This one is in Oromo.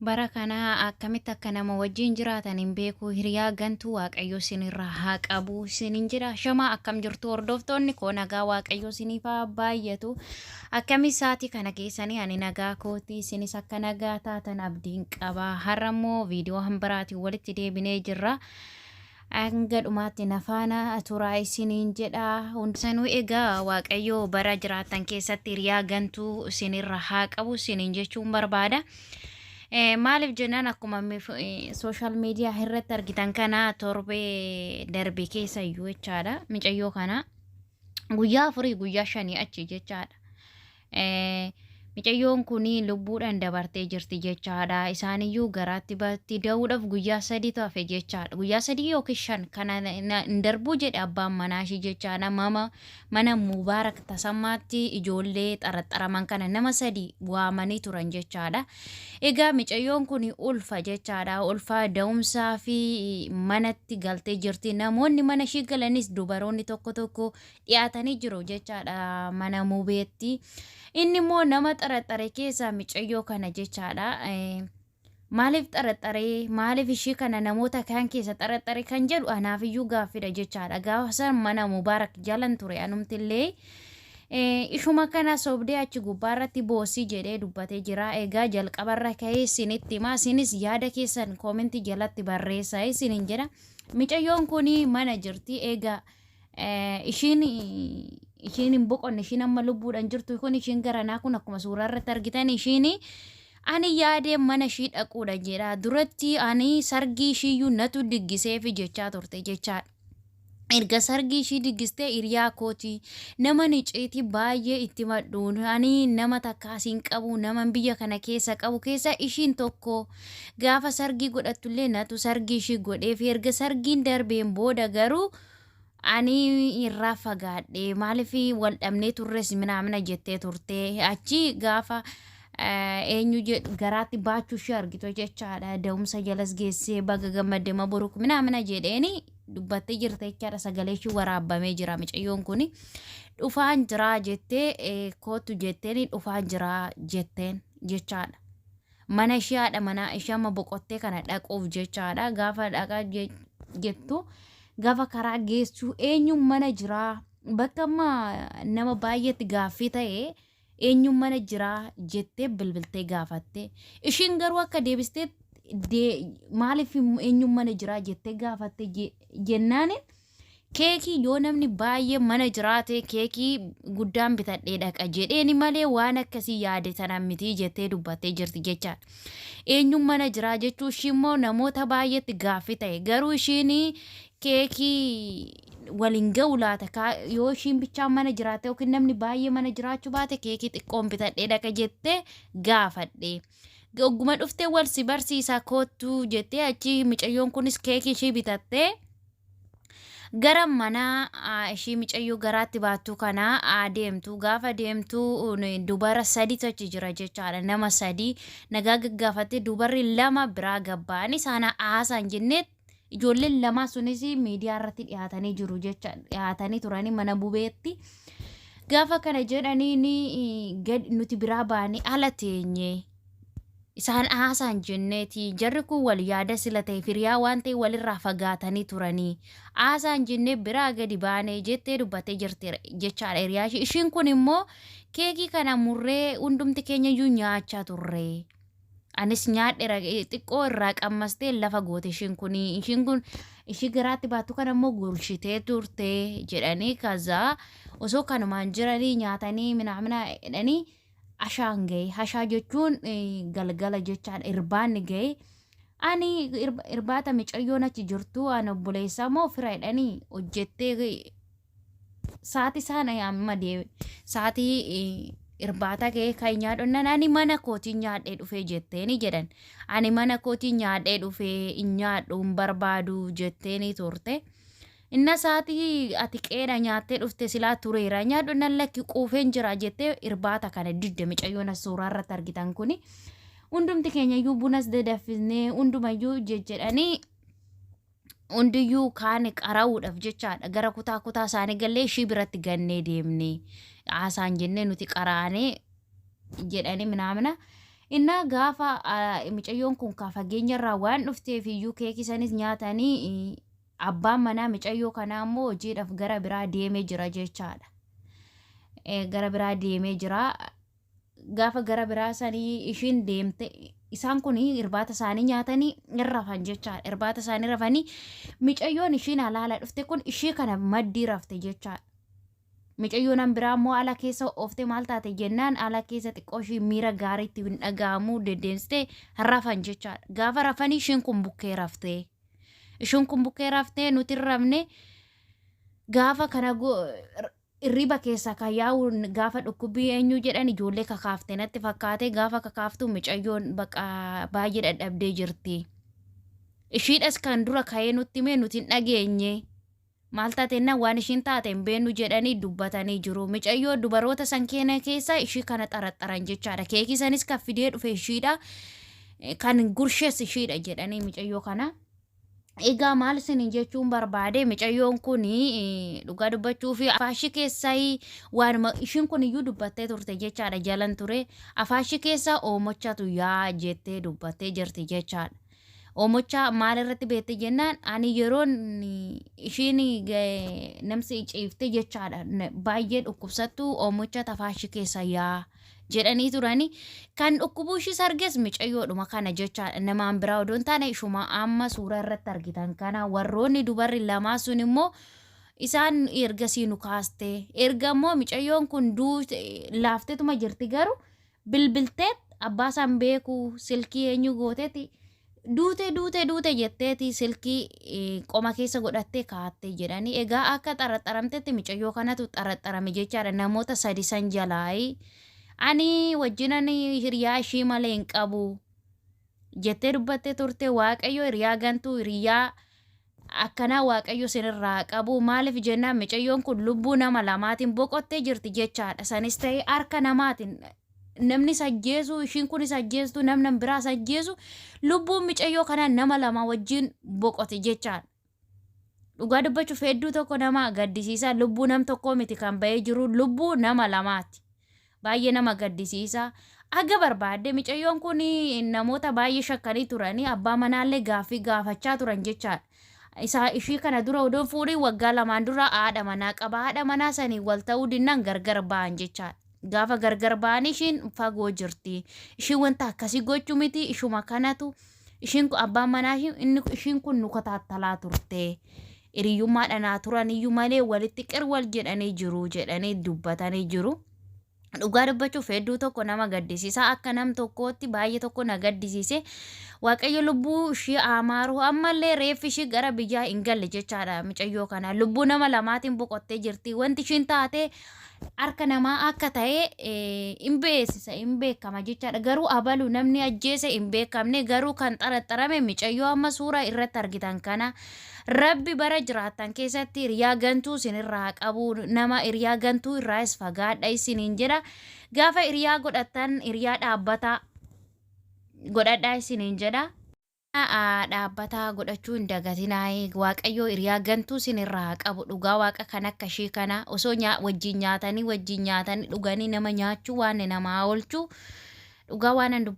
Bara kana akkamitti akka nama wajjin jiraatan hin beeku. Hiriyaa gantuu Waaqayyo isinirraa haa qabu isinin jira. Shamaa akkam jirtu hordoftoonni koo, nagaa Waaqayyo isiniif haa baay'atu. Akkami sa'aatii kana keessanii? Ani nagaa kooti, isinis akka nagaa taatan abdiin qaba. Har'a immoo viidiyoo hambiraatiin walitti deebinee jirra. Hanga dhumaatti na faana turaa isiniin jedha. Hundisanuu egaa Waaqayyo bara jiraattan keessatti hiriyaa gantuu isinirra haa qabu isiniin jechuun barbaada. Maaliif jennaan, akkuma social media irratti argitan kana, torbee darbe keessa iyyuu jechaadha. Micayyoo kana guyyaa 4 guyyaa 5 achi jechaadha. Micayyoon kun lubbuudhaan dabartee jirti jechaadha. Isaaniyyuu garaatti baatti da'uudhaaf guyyaa 3tu hafe jechaadha. Guyyaa 3 yookiin 5 kana hin darbuu jedhe abbaan manaa ishii jechaadha. Mama mana Mubaarak Tasammaatti ijoollee xaraxaraman kana nama 3 waamanii turan jechaadha. Egaa micayyoon kun ulfa jechaadha. Ulfa da'umsaa fi manatti galtee jirti. Namoonni mana ishii galanis dubaroonni tokko tokko dhiyaatanii jiru jechaadha mana Mubeetti. Inni immoo nama xaraxare keessaa micayyoo kana jechaadha. Maaliif xaraxaree, maaliif ishii kana namoota kaan keessa xaraxare kan jedhu anaaf iyyuu gaaffidha jechaadha. Gaafa san mana Mubaarak jalan ture anumtillee. Ishuma kana sobdee achi gubbaarratti boosii jedhee dubbatee jira. Egaa jalqabarra ka'ee isinitti himaa. Isinis yaada keessan koomentii jalatti barreessaa isinin jedha. Micayyoon kun mana jirti. Egaa ishiin hin boqonne, ishiin amma lubbuudhaan jirtu kun, ishiin garanaa kun, akkuma suuraa irratti argitan, ishiin ani yaadee mana ishii dhaquudha jedha. Duratti ani sargii ishiiyyuu natu diggiseefi jechaa turte jechaadha. Erga sargii ishii diggistee hiriyaa kooti, nama niciitii baay'ee itti madhu, ani nama takkaas hin qabu, nama biyya kana keessa qabu keessa ishiin tokko, gaafa sargii godhattullee natu sargii ishii godheefi. Erga sargiin darbeen booda garuu ani irraa fagaadhe, maaliif wal dhabnee turres minaamina jettee turte. Achi gaafa eenyu jedhu garaatti baachuu ishee argitu jechaadha, da'umsa jalas geessee baga gammadde, maburuk minaamina jedheeni dubbattee jirte jechaadha. Sagalee ishii waraabamee jira. Micayyoon kun dhufaan jiraa jettee, kootu jetteen, dhufaan jiraa jetteen jechaadha. Mana ishee, haadha manaa ishee amma boqottee kana dhaquuf jechaadha. Gaafa dhaqaa jettu, gaafa karaa geessuu eenyuun mana jiraa, bakka amma nama baay'eetti gaaffii ta'e, eenyuun mana jiraa jettee bilbiltee gaafatte. Ishiin garuu akka deebistee, maaliif eenyuun mana jiraa jettee gaafatte jennaan, keekii yoo namni baay'ee mana jiraate keekii guddaan bitadhee dhaqa jedheeni malee waan akkasii yaade tanaan miti jettee dubbattee jirti jechaadha. Eenyuun mana jiraa jechuu ishii immoo namoota baay'eetti gaaffii ta'e. Garuu ishiin keekii waliin ga'u laata, yoo ishiin bichaan mana jiraate yookiin namni baay'ee mana jiraachuu baate keekii xiqqoon bitadhee dhaqa jettee gaafadhe. Ogguma dhuftee wal si barsiisaa koottuu jettee, achi micayyoon kunis keekii ishii bitattee gara mana ishii micayyoo garaatti baattuu kana deemtu. Gaafa deemtu dubara saditu achi jira jechaadha. Nama 3 nagaa gaggaafatte. Dubarri 2 biraa gabba'an isaan haasaan jennee, ijoolleen 2 sunis miidiyaa irratti dhiyaatanii jiru jecha, dhiyaatanii turanii mana bubeetti. Gaafa kana jedhanii nuti biraa baanii ala teenye. Isaan haasaan jenneeti, jarri kun wal yaada sila ta'e firiyaa waan ta'e walirraa fagaatanii turanii haasaan jennee biraa gadi baanee jettee dubbattee jirti jechaadha hiriyaa ishii. Ishiin kun immoo keekii kana murree hundumti keenya iyyuu nyaachaa turre. Anis nyaadheera, xiqqoo irraa qammastee lafa goote ishiin kun. Ishiin kun ishii garaatti baattu kana immoo gurshitee turte jedhanii, kazaa osoo kanumaan jiranii nyaatanii minaamina jedhanii ashaan ga'e. Hashaa jechuun galgala jechaadha. Irbaanni ga'e. Ani irbaata micayyoon achi jirtu ani obboleessaa moo fira jedhanii hojjettee sa'aatii isaan amma deeme, sa'aatii irbaata ga'e kan nyaadhonnan, ani mana kootiin nyaadhee dhufee jetteeni jedhan. Ani mana kootiin nyaadhee dhufee, hin nyaadhu, hin barbaadu jetteeni turte. Inna sa'aatii ati qeedha nyaattee dhufte silaa tureera, nyaadhu nan lakki, quufeen jira jettee irbaata kana didde micayyoon as suuraa irratti argitan kuni. Hundumti keenya iyyuu bunas dadaffisnee hundumayyuu jejjedhanii hundiyyuu kaan qara'uudhaaf jechaadha. Gara kutaa kutaa isaanii gallee ishii biratti gannee deemne, haasaan jennee nuti qara'anee jedhanii minaamina. Innaa gaafa micayyoon kun ka fageenya irraa waan dhufteef iyyuu keekii sanis nyaatanii abbaan manaa micayyoo kanaa immoo hojiidhaaf gara biraa deemee jira jechaadha. Gara biraa deemee jira. Gaafa gara biraa sanii ishiin deemte isaan kun irbaata isaanii nyaatanii hin rafan jechaadha. Irbaata isaanii rafanii micayyoon ishiin alaala dhufte kun ishii kana maddii rafte jechaadha. Micayyoon an biraa immoo ala keessa ooftee maal taate jennaan ala keessa xiqqoo ishii miira gaariitti hin dhaga'amu deddeemsitee rafan jechaadha. Gaafa rafanii ishiin kun bukkee raftee. Ishiin kun bukkee raftee nuti hin rafne gaafa kana irriba keessaa kan yaa'u gaafa dhukkubbii eenyu jedhan ijoollee kakaafte natti fakkaate gaafa kakaaftu micayyoon baqa baay'ee dadhabdee jirti. Ishiidhas kan dura ka'ee nutti hime nuti hin dhageenye. Maal taatennaan waan ishiin taate hin beennu jedhanii dubbatanii jiru. Micayyoo dubaroota san keena keessa ishii kana xaraxaran jechaadha. Keekii sanis kan fidee dhufe ishiidha. Kan gurshes ishiidha jedhanii micayyoo kana. Egaa maal isiniin jechuun barbaade micayyoon kun dhugaa dubbachuu fi afaashii keessaa waanuma ishiin kun iyyuu dubbattee turte jechaadha jalan ture. Afaashii keessa oomochatu yaa jettee dubbattee jirti jechaadha. Oomocha maal irratti beekte jennaan ani yeroon ishiin namsi ciifte jechaadha baay'ee dhukkubsattu oomocha tafaashi keessa yaa jedhanii turani kan dhukkubuu ishii sarges micayyoodhuma kana jechaadha namaan biraa odoo hin taane ishuma amma suuraa irratti argitan kana warroonni dubarri lamaa sun immoo isaan ergasii nu kaaste erga immoo micayyoon kun duu laaftetuma jirti garuu bilbilteet abbaa isaan beeku silkii eenyu gooteeti duute duute duute jetteeti silkii qoma keessa godhattee kaatte jedhanii egaa akka xaraxaramtetti micayyoo kanatu xaraxarame jechaadha namoota sadi san jalaayi ani wajjinan hiriyaa ishii malee hin qabu jettee dubbattee turte waaqayyo hiriyaa gantuu hiriyaa akkanaa waaqayyo sinirraa haa qabu maaliif jennaan micayyoon kun lubbuu nama lamaatiin boqottee jirti jechaadha sanis ta'e harka namaatiin namni sajjeesu ishiin kun sajjeestu namni biraa sajjeesu lubbuun micayyoo kanaa nama lama wajjin boqote jechaadha. Dhugaa dubbachuuf hedduu tokko nama gaddisiisa lubbuu nam tokkoo miti kan ba'ee jiru lubbuu nama lamaati. Baay'ee nama gaddisiisa. Aga barbaadde micayyoon kun namoota baay'ee shakkanii turanii abbaa manaallee gaaffii gaafachaa turan jechaadha. Isaa ishii kana dura odoon fuudhiin waggaa lamaan dura haadha manaa qaba. Haadha manaa sanii wal ta'uu dinnaan gargar ba'an jechaadha. Gaafa gargar ba'an ishiin fagoo jirti. Ishiin wanta akkasii gochuu miti ishuma kanatu ishiin kun abbaan manaa inni ishiin kun nu kataattalaa turte. Hiriyyummaadhaan haa turan iyyuu malee walitti qirwal jedhanii jiru jedhanii dubbatanii jiru. Dhugaa dubbachuuf hedduu tokko nama gaddisiisa. Akka nam tokkootti baay'ee tokko na gaddisiise. Waaqayyo lubbuu ishii amaaru ammallee reeffi ishii gara biyyaa hin galle jechaadha micayyoo kana. Lubbuu nama lamaatiin boqottee jirti. Wanti ishiin taate harka namaa akka ta'e hin beeksisa hin beekama jechaadha. Garuu abalu namni ajjeese hin beekamne garuu kan xaraxarame micayyoo amma suuraa irratti argitan kana. Rabbi bara jiraattan keessatti hiriyaa gantuu isinirraa haa qabu nama hiriyaa gantuu irraayis fagaadha isiniin jedha gaafa hiriyaa godhattan hiriyaa dhaabbataa godhadhaa isiniin jedha. Dhaabbataa godhachuu hin dagatinaa waaqayyoo hiriyaa gantuu isinirraa haa qabu dhugaa waaqa kan akka ishii kana osoo wajjin nyaatanii wajjin nyaatanii dhuganii nama nyaachuu waan namaa oolchu dhugaa waan an dubbadhu.